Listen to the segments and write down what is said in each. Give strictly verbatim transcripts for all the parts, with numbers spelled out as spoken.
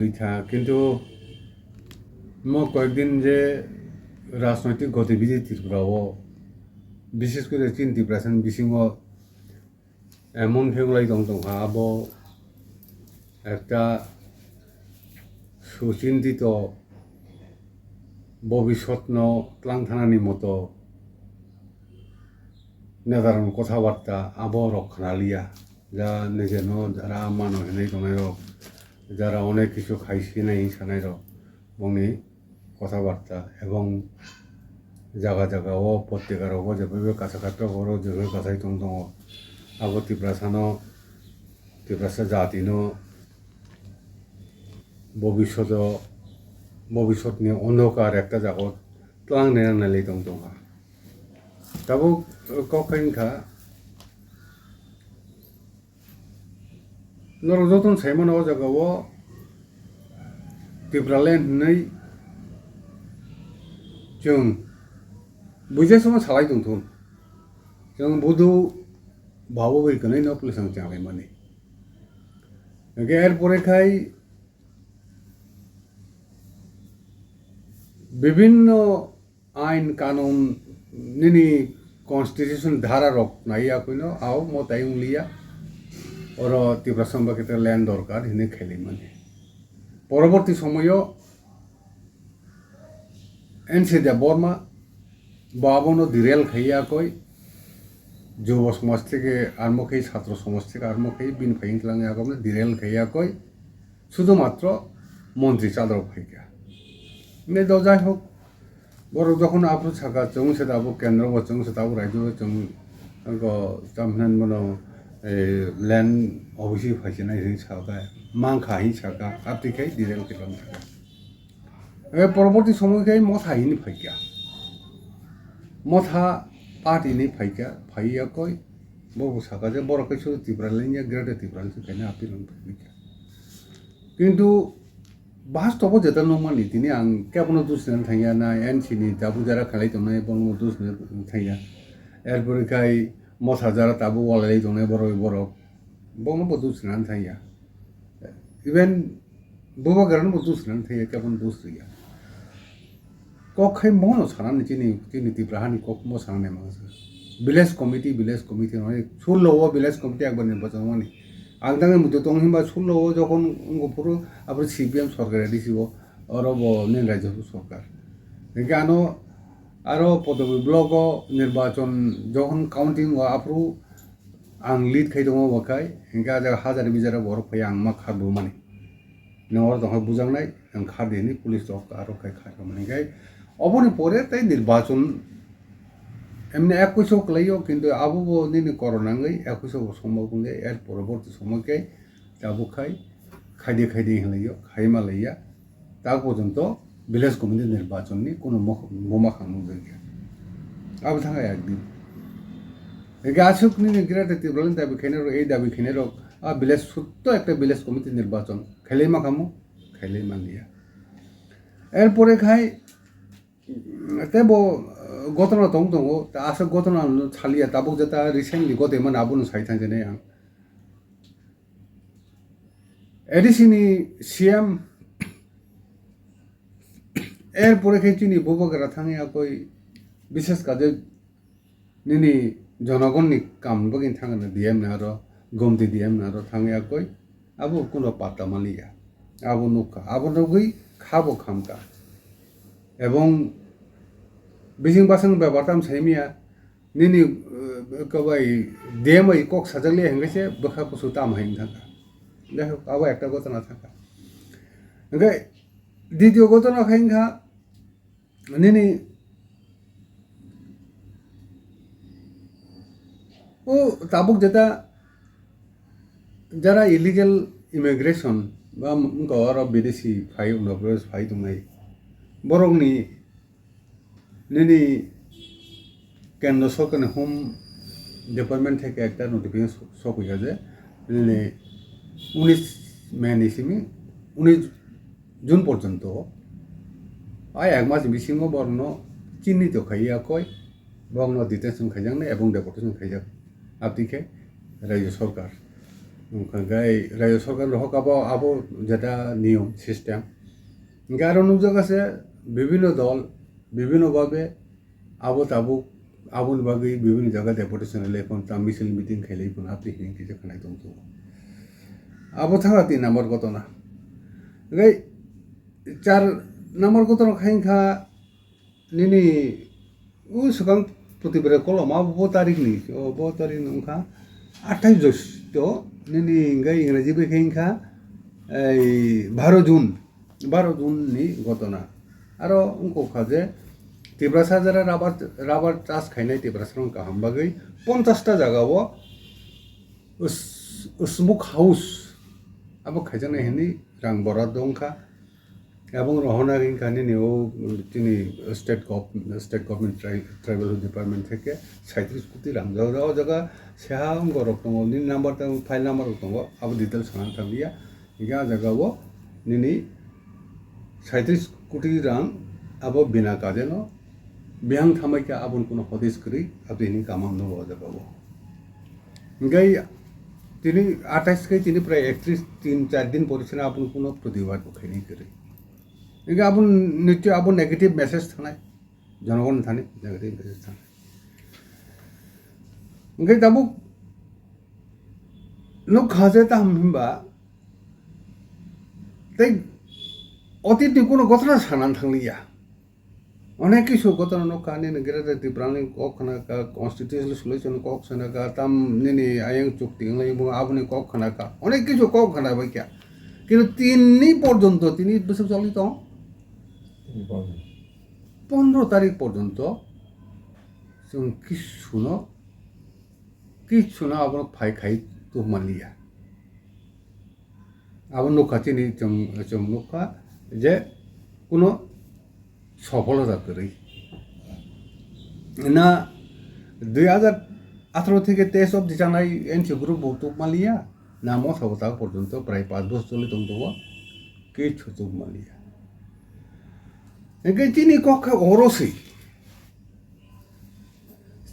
Tha, kintu mo koyekdin je rajnoitik gotibidi Tripura o, bishes kore chini Tiprasa ni bisingo emon khe wngwi tong tongkha, abo ekta suchintito bobisotno tlang thanani moto netarokni kotha barta abo rok khna liya. Ja nijeno jara mano hinwi tongnai rok, jara onek kisu khai sinai sanai rok, bongni kotha barta ebong jaga jaga o potrika rogo jephai kasa katra oro jephai kasai tong tongo, abo Tiprasano, Tiprasa jatino bobishoto, bobishotni ondhokar ekta jaga o tlang nai nai tong tongkha. Tabuk kok khai wngkha, norok jotono sai mano o jaga o Tipraland hinwi chwng buijaksono salai tongthun. Chwng budu babo bai kwnwi no police ang chalaimani. Hwnkhe er pore khai bibinno ain kanun nini constitution dhara rok nai ya koino, ao mo tai wng liya. Oro Tiprasa wngba khe land dorkar hinwi khailai mani. Poroborti somoyo N C Debbarma bo abono derail khai ya koi, Jubo somaj theke armo khai, chhatro somaj theke armo khai, bini phai wng tlang ya koi, derail khai ya koi. Sudhumatro montri chadrok phaikha. Hwnwi do jai hok, borok jokhon aphuru sakha, chwng se abo kendro bo, chwng se abo rajyo bo, chwng go chamhnan bono, eh, land obisi phaisinai hinwi sakha, mankha hinwi sakha, abtwi khai derail khe tong thangkha. Eh, poroborti somoy khai motha hinwi phaikha. Motha party hinwi phaikha, phaiya koi, bo bo sakha je borok khai sudhu Tipraland ya, Greater Tipraland se khaina appeal wng phaikha. Kintu bastobo jeta nukmani, tini ang kebono dusina thangya na N C ni tabuk jara khalai tongnai bono dusina thangya. Erpore khai motha jara tabuk walai tongnai borok, borok bono bo dusina thangya. Even bubagrano bo dusina thangya, kebono dus riya. Kok khai mono sanani chini, chini Tipra hani kok mo sanani mangsa. Village committee, village committee hwnwi sullo o village committee ekbar nirbachon wngmani. Ang tangwi muitu tong himba sullo o jokhon wngkha phuru aphuru C P M sorkar A D C o, oro bo nini rajya sorkar. Hinkhe ano aro Podobi block o nirbachon jokhon counting o aphuru ang lead khai tongo bo khai, hinkhe ah jaga hajar bijara borok phai ang ma khar bumani. Nwng oro tongkha bujaknai, ang khar di hinwi police rok aro khai khai rwmani. Hinkhe oboni pore tei nirbachon emni ekush o kwlaio, kintu abo bo nini korona wngwi ekush o bo somok wngwi er poroborti somoi khe tabuk khai khaidi khaidi hinlaio, khai ma laiya. Tak porjonto village committee nirbachon ni kuno mok-, buma khang nukjakya. Abo thangkha ekdin. Hinkhe aswk nini Greater Tipraland dabi khainai rok, ei dabi khainai rok, a village sutto ekta village committee nirbachon khailai ma khamu, khailai manliya. Erpore khai, tei bo, uh, gotona tong tongo, ta aswk gotona no saliya, tabuk jeta recently gote mani abono sai thang jani ang. A D C ni C M, erpore khe chini bubagra thangya koi, bishes kha je nini jonogonni kam bagwi thangna D M na aro, Gomti D M na aro thangya koi, abo kuno patta maliya, abo nukha, abo nugwi khabo khamkha. Ebong bising basang bepar tam saimya, nini, eh, kabai D M bai kok sajak liya hingke se bwkha kusu tamo hai wngkha. Jai hok, abo ekta gotona thangkha. Hingke ditio gotona khe wngkha, nini o tabuk jeta jara illegal immigration ba wngkha oro bidesi phai, Andhra Pradesh phai tongnai borokni nini kendra sorkarni Home Department theke ekta notification so-, sokphaikha je nini unis May ni simi unis June porjonto a ek mas bisingo borokno chinni to khaiya koi, borokno detention khaijaknai ebong deportation khaijak, abtwi khe rajyo sorkar. Wngkha gai rajya sorkar ni hok abo, abo jeta niyom system. Hingke aro nukjak se bibhinno dol, bibhinno babe abo tabuk aboni bagwi bibhinno jaga deputation rwlai phano ta misil meeting khailai phano aboni hini kisa khanai tongthogo. Abo thangla tin number gotona. Hingke char number gotona khai wngkha nini o swkang Protibra koloma bo tarik ni, o bo tarik ni wngkha athais Jyosto, nini hingke Engraji bai khe wngkha ei baro June, baro June ni gotona. Aro wngkha je Tiprasa jara rubber, rubber chas khainai Tiprasa rok kaham bagwi ponchash ta jaga o us-, usmuk house abo khaijaknai hinwi rang borat wngkha. Ebong rohorna ring kha nini o chini state gov-, state government tri-, tribal department theke saitrish koti rang jaga, o jaga seha wngorok tongo, nini number tang file number rok tongo, abo details sana thang liya. Hingke a jaga o nini saitrish koti rang abo bina kajeno bihang thamai khe aboni kuno hodis kwrwi aboni kamam no o jaga o. Hingke tini athais khe tini prai ektrish tin char din pore sene aboni kuno protibad bo khainai kwrwi. Hingke abo nityo abo negative message thanai, jonogon thani negative message thanai. Hingke tabuk nuk kha je taham himba tei otit ni kuno gotona sanan thangliya. Onek kisu gotona nuk kha nini Greater Tripura ni kok khna kha, constitutional solution kok khna kha, tam nini ayang chukti wnglai bo aboni kok khna kha. Onek kisu kok khna bai kha. Kintu tini porjonto tini bwswk choli tong? Tini porjonto. Pondro tarik porjonto chwng kisuno, kisuno abono phai khai tubmanliya. Abo nukha chini chwng, chwng nukha je kuno sopholota kwrwi. Na dui hajar atharo theke teis obdi chanai N C group bo tubmanliya, na motha bo ta porjonto prai panch bosor choli tongthogo, kichu tubmanliya. Hingke chini kok khe oro se.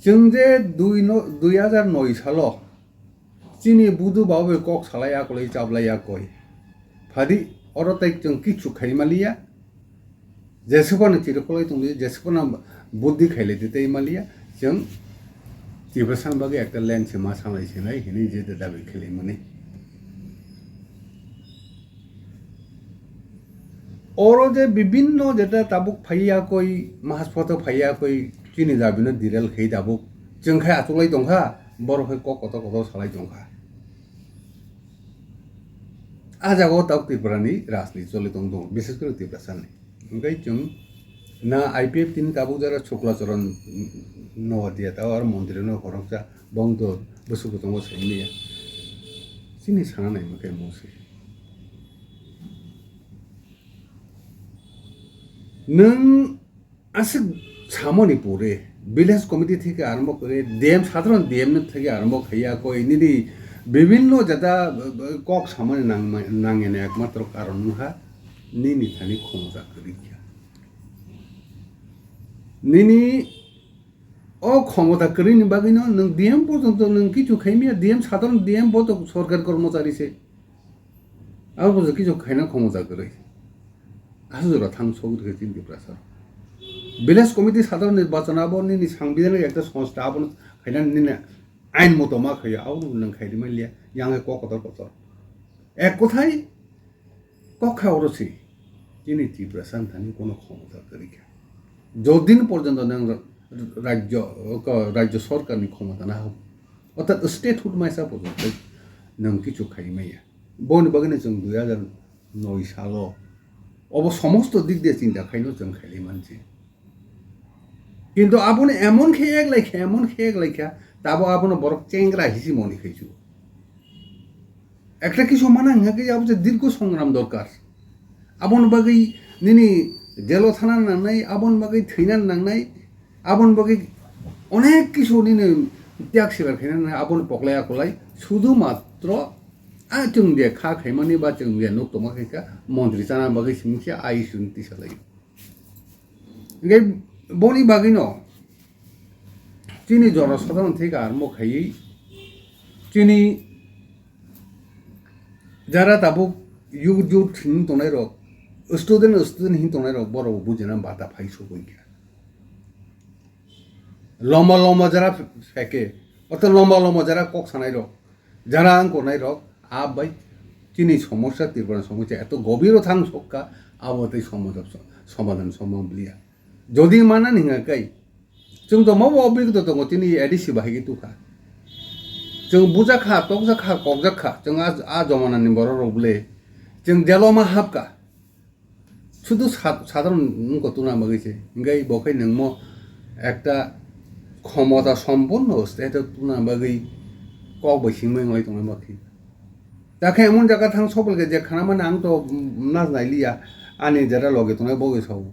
Chwng je dui no, dui hajar noi salo chini budu babu bai kok salai akoloi chablai akoi. Phadi oro tei chwng kichu khai maliya. Jese phano chirikoloi tongdi, jese phano buddhi khailai di tei maliya. Chwng Tiprasani bagwi ekta land se ma sanglai sinai hinwi je dabi khlaimani. Oro je bibinno jeta tabuk phaiya koi, mahaspoto phaiya koi, chini dabino direl khai tabuk. Chwng khai achuklai tongkha, borok khai kok kotor kotor salai tongkha. A jaga o tabuk Tripura ni rajniti choli tong tongo, bises kore Tiprasa ni. Hingke chwng na I P F T ni tabuk jara Shukla Charan Noatia ta aro montri no khoroksa bong to bwswk tongo saimanya. Chini sana nai ma khe mo se. Nwng aswk samani pore village committee theke arombo kore D M, sadharon D M no theke arombo khaiya koi nini bibinno jata, eh, kok samani nangma-, nangya na ekmatro karon wngkha nini thani khomota kwrwi kha. Nini o khomota kwrwini bagwino nwng D M porjonto nwng kichu khaimya, D M sadharon D M bo to sorkar kormochari se. Abo bo kichu khaina khomota kwrwi. Aswk jora thang sok rwkhe chini Tiprasa. Village committee sadharon nirbachon abo nini sangbidhanik ekta songstha abono khaina nini ain moto ma khaio, abo nwng khairwi manliya, yang hai kok kotor kotor. Ek kothai kok kha oro se, chini Tiprasa thani kono khomota kwrwi kha. Jodin porjonto nwng ra-, rajyo, ko-, rajyo sorkarni khomota na hok, orthat statehood maisa porjonto nwng kichu khai maya. Boni bagwino chwng dui hajar noi salo obo somosto dik de chinta khaino chwng khailai manse. Kintu abono emon khe eglai kha, emon khe eglai kha, tabo abono borok chengra hisi moni khaisu. Ekta kisu mana hingkha khe abo je dirgo songram dorkar. Aboni bagwi nini jelo thana nangnai, aboni bagwi thwina nangnai, aboni bagwi onek kisu nini tyag sibar khaina nangnai, aboni poklai akolai sudu matro a chwng je kha khaimani ba chwng je nuk tongma khaikha montri chana bagwi simi se a issue ni tisa lai. Hingke boni bagwino chini jonosadharon theke arombo khaiwi chini Jara tabuk youth youth hin tongnai rok, student student hin tongnai rok, borok bujina bata phai sugwi kha. Loma loma jara pheke, oto loma loma jara kok sanai rok, jara ang konai rok, a bai chini somosya, Tripura somosya eto gobiro thang sokka, abo tei somoda-, somadan sombhob liya. Jodi mana ninga kai, chwng to mobo obigto tongo, chini A D C bahai khe tukha. Chwng bujakha, tokjakha, kokjakha, chwng a, a jomanani borok rok bwle, chwng jelo ma hapka. Sudu sa-, sadharon wngkha tuna bagwi se. Hinkhe bo khe nwng mo ekta khomota sompunno state o tuna bagwi kok bai singmai wngwi tongma khe. Ta khe emon jaga thang sokle khe je khana mani ang to, mm, nas nai liya, ani jera loge tongnai bo khe sao.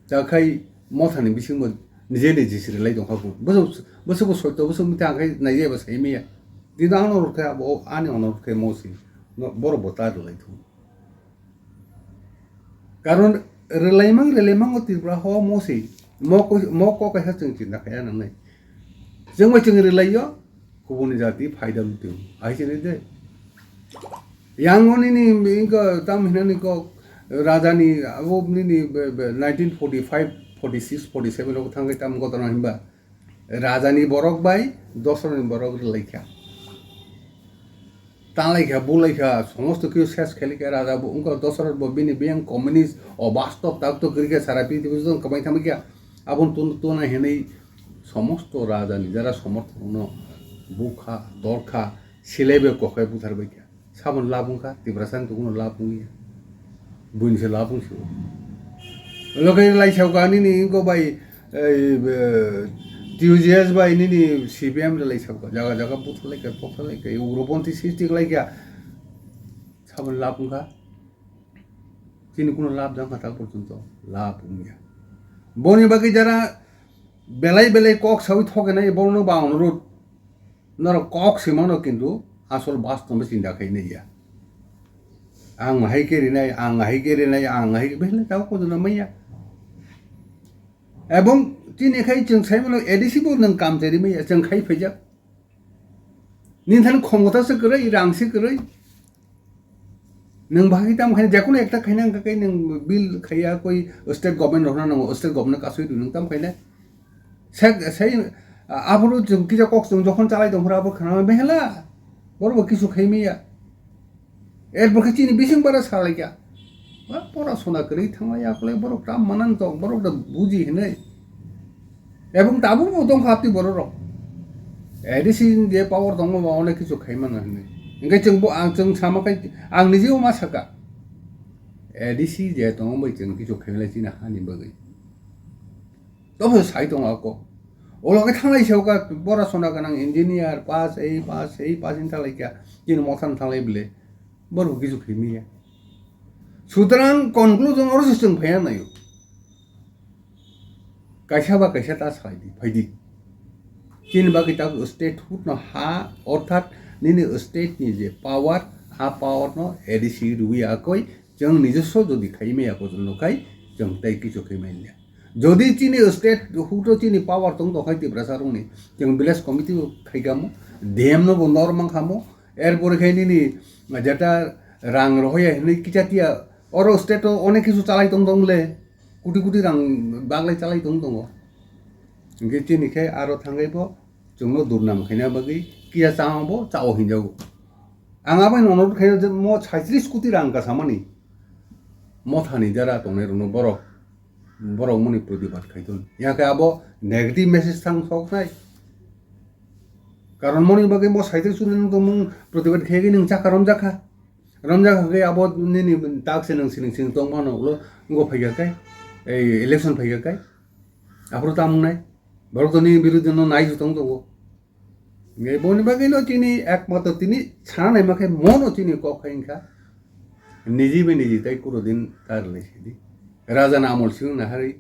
Ta khai mothani bisingo nije nije siri lai tongkha bo. Bwswk, bwswk bo soito, bwswk mita ang khai nai eba sai maya. Dino ano rwkhe abo ani ono rwkhe mo si. No, borok bo ta rwlai thung. Karon rwlaimang, rwlaimang o Tripura ho mo se, mo ko, mo ko kaisa chwng chinta khaya nangnai. Chwng bai chwng rwlai yo, kubuni jati phaida lutio. Ai chini de. Yang o nini ingko tam hinani ko raja ni, abo nini be, be, nineteen forty-five, forty-six, forty-seven rok thangwi tam gotona hinba. Raja ni borok bai dosra ni borok rwlai kha. Tanglai kha, bulai kha, somosto kisu ses khaili kha, raja bo wngkha, Dosrat bo bini biyang communist, obastob, tabtok kwrwi kha, sara prithibi jotoni kwmai thamwi kha. Aboni tun-, tuna hinwi somosto raja ni jara somorthok no bukha, dorkha, silaibe kokhai butharbai kha. Saboni lab wngkha, Tiprasani tukuno lab wngya. Buini se lab wngsi o. Loge lai sauka nini wngkha bai, ei, be, T U J S bai nini C P M le lai sauka. Jaga jaga butharlai kha, pokharlai kha, ugroponthi srishti khlai kha. Saboni lab wngkha. Chini kuno lab jangkha tak porjonto lab wngya. Boni bagwi jara belai belai kok sawi thokenai borokno ba onurut. Norok kok se mano kintu asol bastob no chinta khai nai ya. Ang hai khe rinai, ang hai khe rinai, ang hai khe belai tabo kojono manya. Ebong chini khai chwng sai mano A D C bo nwng kam chari manya, chwng khai phaijak. Nini thani khomota se kwrwi, rang se kwrwi. Nwng bahai tam khaina, jekono ekta khaina wngkha khe nwng bill khaiya koi state government rohorna nango, state government kasui rw nwng tam khaina. Sek-, sei, a-, aphuru chwng kisa kok chwng jokhon chalai tongphuru abo khana behela. Borok bo kisu khai maya. Erpor khe chini bising bara salai kha. Ba pora sona kwrwi thangla yakolai borok tam manan tong, borok da buji hinwi. Ebong tabuk bo tongkha apni borok rok. A D C ni je power tongo ba onek kisu khai mano hinwi. Hingke chwng bo ang chwng sama khai ang niji o ma saka. A D C je tongo bai chwng kisu khai male chini hani bagwi. Tobo sai tongo ako. Olo khe thanglai se oka pora sona ganang engineer pass ei pass ei pass in thalai kha. Chini mothan thanglai bile. Borok kisu khai maya. Sutrang conclusion oro se chwng phaiya naio. Kaisa ba kaisa ta salai di, phai di. Chini bagwi ta statehood no ha, orthat nini state ni je power, a power no A D C rwi akoi, chwng nijoswo jodi khai maya kojono khai, chwng tei kichu khai manya. Jodi chini statehood o chini power tong tong khai Tiprasa rokni, chwng village committee bo khai kamo, D M no bo nor mang khamo, erpore khai nini jeta rang rohoya hinwi kicha tiya, oro state o onek kichu chalai tong tong le. Kuti kuti rang baglai chalai tong tongo. Hingke chini khe aro thangwi bo chwngno durnam khaina bagwi kiya chama bo chao hinjago. Ang aboni onurot khaio je mo saitrish koti rang kasamani mothani jara tongnai rokno borok, borok moni protibad khaiton. Yakhe abo negative message thang soknai. Karon moni bagwi mo saitrish koti rang tongmung protibad khaiwi nwng chakha romjakha. Romjak hwnkhe abo nini tak se nwng sining sining tong mano ulo wngkha phaikha khe, ei election phaikha khe. Aphuru tamo wngnai? Borok to nini biruddhe no nai se tong tongo. Hwnkhe boni bagwi no chini ekmatro tini sana naima khe mono chini kok khai wngkha. Niji bai niji tai kuro din ta rwlai sidi. Raja ni amol simi naharwi,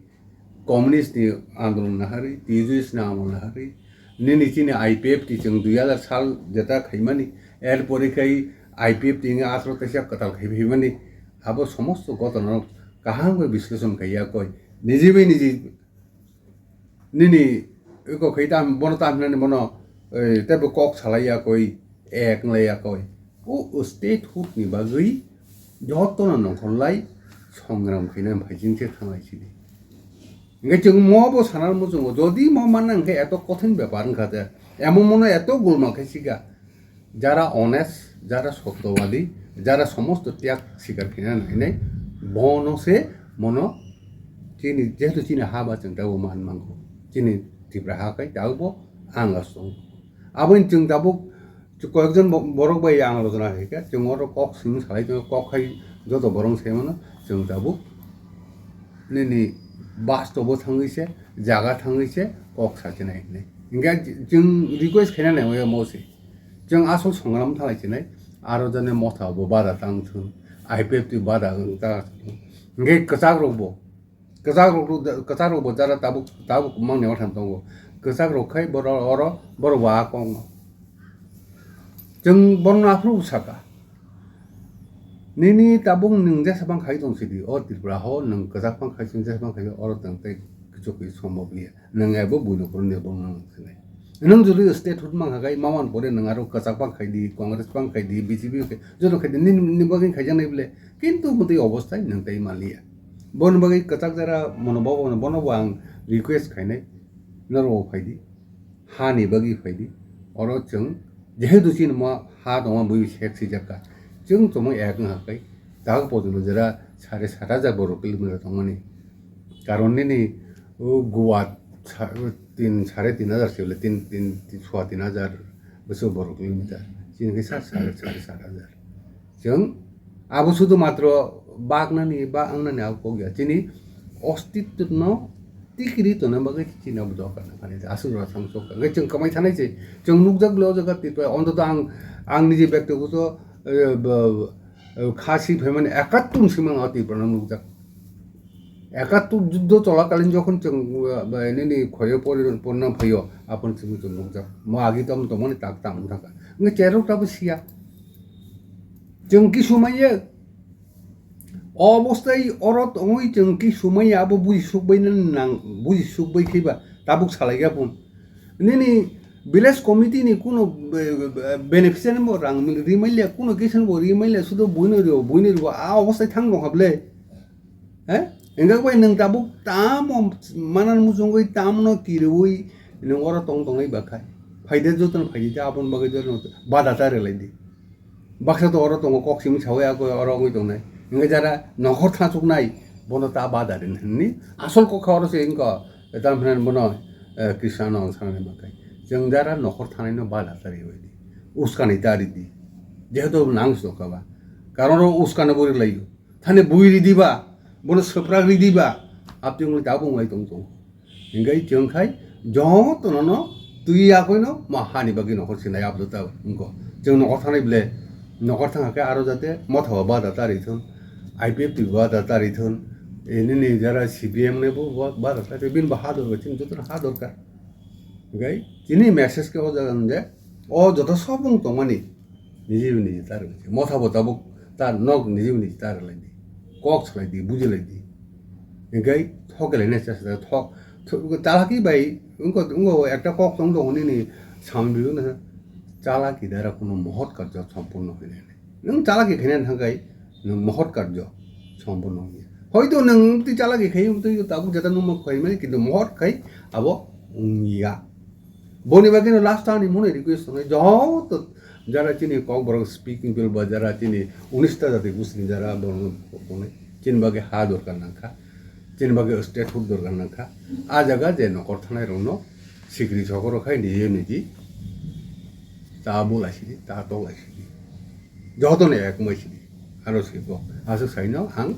communist ni andolon naharwi, T U J S ni amol naharwi, nini chini I P F T chwng dui hazar sal jeta khaimani, er pore khai I P F T wngwi aswk teisa kwtal khai phaimani, abo somosto ghotona no kaham khe bisleshon khaiya koi, niji bai niji nini eko khai tam, bono tam hinani bono, eh, teibo kok salai ya koi, ek wng lai ya koi. O statehood ni bagwi jotono nongkhorlai songram khaina phaising se thanglai sidi. Hingke chwng mo bo sana muchungo, jodi mo manna hingke eto kothin bepar wngkha je, emo mono eto gulma khe sika, jara honest, jara sotyowadi, jara somosto tyag sikar khaina nainai, bono se mono chini, jehetu chini ha ba chwng tabuk man mango, chini Tripura ha kai tabuk bo ang asong. Aboni chwng tabuk Chu koyekjon bo-, borok bai ang alojona khaikha, chwng oro kok swngwi salai tongo, kok hai joto borok sai mano, chwng tabuk nini bastobo thangwi se, jaga thangwi se kok sachinai hinwi. Hinkhe chwng request khaina nai oya mo se. Chwng asol songram thalai chinai, aro jani motha bo bada tang thung, I P F T bada wng ta thung. Hinkhe kwchak rok bo, Kwchak rok, kwchak rok bo jara tabuk, tabuk mangni wngtham tongo. Kwchak rok khai borok oro, borok bo a kong no. Chwng borok no aphuru saka. Nini tabuk nwng jesa bang khai tong sidi, o Tripura ho nwng kwchak bang khai sidi, jesa bang khai oro tong tei kichu kichu sombob liya. Nwng ebo buino phuru ni bong nang sinai. Nwng jodi statehood mang hagai maman pore nwng aro kwchak bang khai di, Congress bang khai di, B J P khai, joto khai di, nini, nini bagwi khai janai bole. Kintu mutwi obostai nwng tei manliya. Boni bagwi kwchak jara mono bo, bono, bono bo ang request khainai, norok bo phaidi, ha ni bagwi phaidi, oro chwng jehetu chini mo ha tongma bui sek sijak ka, chwng chomoi ek wngkha kai, tak pojono jera sare sat hajar boro kilometer tongmani, karon nini o Goa sa-, tin, sare tin hajar se bole tin, tin, tin, sua tin hajar bwswk boro kilometer, chini khe sa-, sare, sare sat hajar. Chwng abo sudu matro baknani ba wngnani abo kok ya. Chini ostitwno tikiri tongna bagwi chini abo dorkar nangkha nai. Aswk rok thang sok. Hwnkhe chwng kwmai thanai se. Chwng nukjak le o jaga Tripura. Ontoto ang, ang niji bektigoto, eh, bo, eh, khasi phaimani ekattum simang o Tripura no nukjak. Ekattur juddho cholakalin jokhon chwng, uh, ba, nini khoyo pori-, porna phaio, apon chwng chwng nukjak. Mo agi tom tomoni tak tam thaka. Nge cherok tabo siya. Chwng ki sumaiya. Obostai oro tongwi chwng ki sumaiya abo buji sukbai nang, buji sukbai khiba tabuk salai ya pun. Nini village committee ni kuno be-, be-, beneficiary bo rang rimailia, kuno kisa bo rimailia, sudo buino rio, buino rio, a obostai thang dong hable. He? Engkak bai nwng tabuk tamo manan muchungwi tamno kiriwi nwng oro tong tongnai ba khai. Phaide jotono phaidi ta aboni bagwi jotono bada ta rwlaidi. Baksa to oro tongo kok simi sawi abo oro wngwi tongnai. Engkhe jara nokhor thachuknai bono ta bada rin hwnwi asol kokha oro se wngkha tam hwnani bono, eh, Krishna no ang sanani ba khai. Chwng jara nokhor thanaino bada ta ribaidi. Uskani ta ridi. Jehetu nang sokha ba. Karon oro uskano bo rwlaio. Thani bui ridi ba, bono swprak ridi ba, abtwi wngwi tabuk wngwi tong tongo. Hinkhe chwng khai jotono no twi yakoino ma hani bagwi nokhor sinai abdo ta wngkho. Chwng nokhor thanai ble, nokhor thangkha khe aro jate motha bo bada ta rithun, I P F T bo bada ta rithun, e nini jara C P M ni bo bo bada ta rithun, bini bo ha dorkar, chini jotono ha dorkar. Hinkhe chini message khe o jaga hwn je, o joto sobung tongmani, Niji bo niji ta rwgwi se. Motha bo tabuk ta nok niji bo niji ta rwlaidi. Kok salaidi, bujilaidi. Hinkhe thok kelaina chesta thok, thok, chalaki bai, wngkha, wngkha ekta kok tong tongo nini samung bibo na chalaki dara kuno mohot karjo sompurno hinwi. Nwng chalaki khaina thangkhai nwng mohot karjo sompurno wngya. Hoito nwng twi chalaki khai, twi tabuk jeta nwng ma khaimani, kintu mohot khai abo wngya. Boni bagwi no last ani mone request tongnai, joto jara chini Kokborok speaking people ba jara chini unis ta jati gusini jara borok tongnai, chini bagwi ha dorkar nangkha, chini bagwi statehood dorkar nangkha. A jaga je nokor thanai rokno sikri sokoro khai niji niji ta bulai sidi, ta tolai sidi, jotono ekmai sidi, aro siko aswk saino ang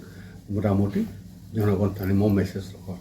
motamoti jonogon thani mo message rokho.